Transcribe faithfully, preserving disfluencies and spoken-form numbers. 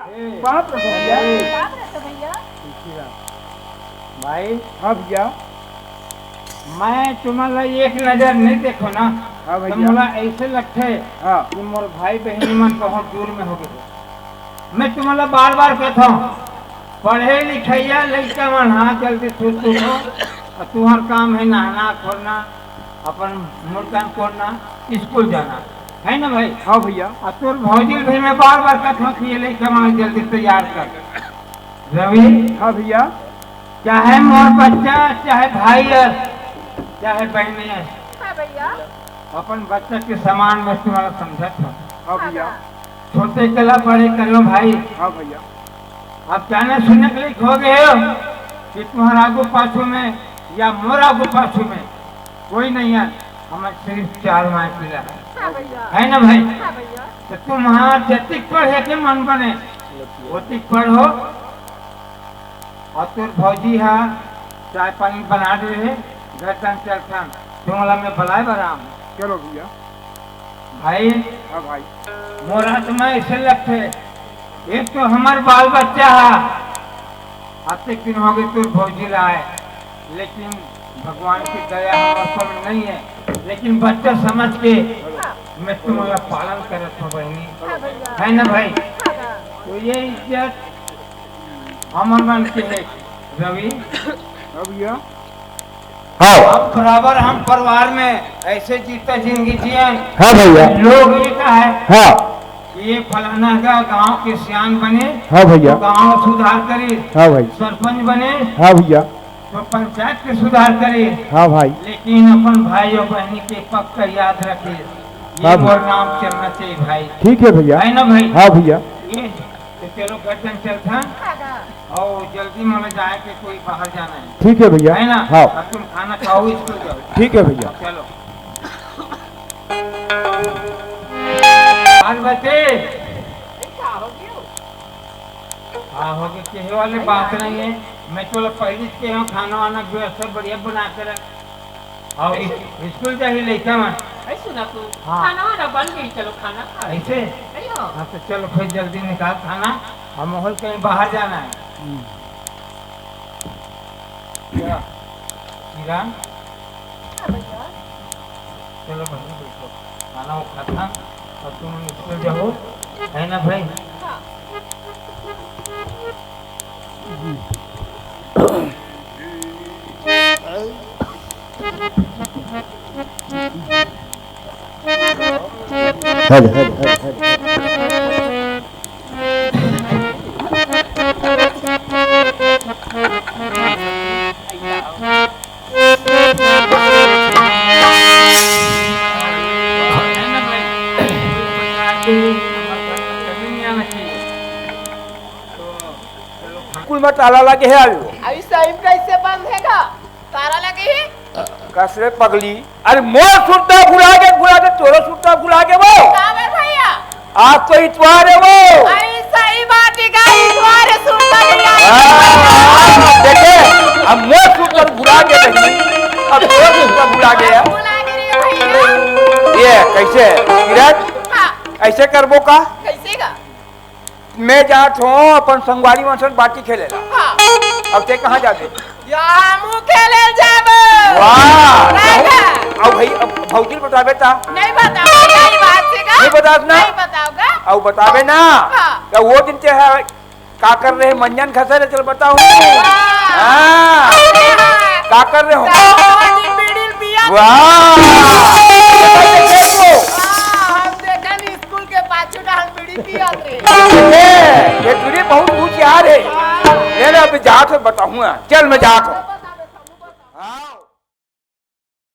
बाप रे भैया। बाप रे तो भैया। भाई। हाँ भैया। मैं तुमन ला एक नजर नहीं देखो ना, हाँ तो भैया। मोला ऐसे लगथे हाँ। कि मोर भाई बहिनी मन बहुत दूर में हो गए। मैं तुमन ला बार बार कहता हूँ, पढ़े लिखैया लइका मन, हाँ, जल्दी सुत उठो। और तुम्हार काम है नहाना खोरना, अपन मुर्दन कोड़ना, स्कूल जाना, है ना भाई? हाँ भैया। और तोर भौजी भी मैं बार बार कहता हूँ कि ये लइका मन जल्दी तैयार कर। रवि। हाँ भैया। चाहे मोर बच्चा, चाहे भाई है, चाहे बहनी है, हाँ भैया। अपन बच्चा के समान में तुम्हारा समझत हो। हाँ भैया। छोटे कला बड़े करो भाई। हाँ भैया। आप जाने सुने के लिए खो गए हो कि तुम्हारा आगू पाछू में या मोर आगू पाछू में कोई नहीं है, हम सिर्फ चार माय पीला है। हाँ भैया। है ना भाई? हाँ भैया। तो तुम हाँ जतिक पढ़े के मन बने, ओतिक पढ़ो। और तोर भौजी हा चाय पानी बना दे रहे, घर तन चलथन, तुमला मैं बलाए बर आऊँ। चलो भैया। भाई, हाँ भाई। मोर आत्मा ऐसे लगथे, एक तो हमार बाल बच्चा हा, अतेक दिन हो गए तोर भौजी ला आए, लेकिन भगवान की दया हमारे पर नहीं है, लेकिन बच्चा समझ के मैं तुम्हारा पालन करत हूँ बहनी, हाँ भैया। है ना भाई? हाँ। तो ये इज्जत हमर मन के है रवि। हाँ भैया। हाँ। अब बराबर हम परिवार में ऐसे जीता जिंदगी जियन। हाँ भैया। लोग ये कहे हाँ। कि ये फलाना का गांव के सियान बने, हाँ भैया। तो गांव सुधार करे, हाँ भाई। सरपंच बने, हाँ भैया। तो पंचायत के सुधार करे, हाँ भाई। लेकिन अपन भाई और बहनी के पक्का याद रखे, ये हाँ भैया। मोर नाम चलना चाहिए भाई। ठीक है भैया। है ना भाई? हाँ भैया। ये तो चलो घर तन चलथन। और जल्दी मोला जाए के कोई बाहर जाना है। ठीक है भैया। है ना? हाँ। अब तुम खाना खाओ, स्कूल जाओ। ठीक है भैया। चलो। आज बच्चे। हाँ, हो गया, कहे वाले बात नहीं है। मैं तो पहले से कहे हूँ, खाना वाना व्यवस्था बढ़िया बना के रख। और इस-, स्कूल जाही लइका मन। ऐ सुना तू, हाँ। खाना वाना बन गई, चलो खाना खा। ऐसे? नहीं हो। हाँ, तो चलो फिर जल्दी निकाल खाना, हम और कहीं बाहर जाना है। हम्म। क्या? किरण? हाँ भैया। चलो भाई, बैठो। खाना वो खाता और तुम स्कूल जाओ, है ना भाई? हाँ। Hello, hello, hello, hello. School में ताला लगे है अभी वो। अभी साइम कैसे बंद है का? ताला लगे ही? कस रे पगली, अरे मोर सुरता भुला गे, भुला गे, तोरो सुरता भुला गे वो। का बे भैया? आज तो इतवार है वो। अरे सही बात है का, इतवार है, सुरता भुला गे। हाँ, देखे, अब मोर सुरता भुला गे बहिनी, अब तोरो सुरता भुला गे। भुला गे रे भैया। ये कैसे, किरण? हाँ। ऐसे करबो का? कैसे का? मैं जात हूँ अपन संगवारी मन संग बाटी खेले ला। हाँ। अब ते कहाँ जाबे? या हमू खेले जाबो। वाह। राजा। अब भाई, अब भौजी ल बताबे ता? नहीं बताओ, नहीं बात से का? नहीं बतास ना? नहीं बताओगा? अब बताबे ना। हाँ। तो वो दिन ते है, का कर रहे मंजन खसर है, चल बताओ। वाह। हाँ। अरे हाँ। का कर रहे हो? तो आज बीड़ी पिया। वाह। वाह, हम देखा नहीं स्कूल के पाछू डाल बीड़ी पिया रे। ये, ये दूरी बहुत होशियार है। हाँ। ये ना अभी जात हो बताऊंगा। चल मैं जात हूँ।